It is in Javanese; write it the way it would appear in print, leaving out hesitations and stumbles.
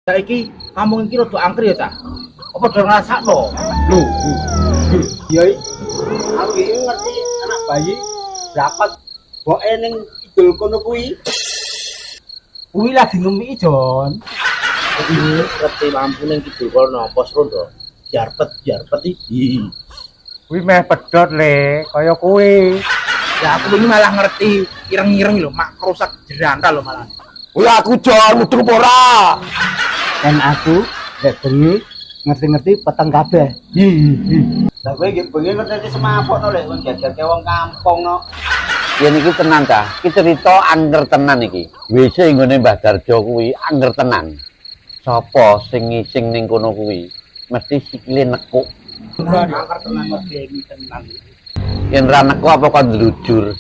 Saiki kampung iki rada angker ya, Cah. Apa do ngrasakno? Lho. Iya, aku iki ngerti anak bayi blakot boke ning kidul kono kuwi. Kuwi lagi ngemiki, Jon. Ini ngerti lampu ning kidul kono pos rondo. Jarpet, jarpet iki. Kuwi meh pedhot le, kaya kuwi. Ya aku ini malah ngerti ireng-ireng lho, mak rusak jerantal lho malah. Kuwi aku, Jon, mudeng apa ora? Dan aku lek bengi ngerti-ngerti peteng kabeh. Lah kowe iki bengi ngerti semaput no lek wong jajarke wong kampung no. Yen iki tenan ta, iki cerita angker tenan iki. WC nggone Mbah Darjo kuwi angker tenan. Sapa sing ngising ning kono kuwi mesti sikile nekuk. Angker tenan, medeni tenan. Yen ra nekuk apa kon ndlujur.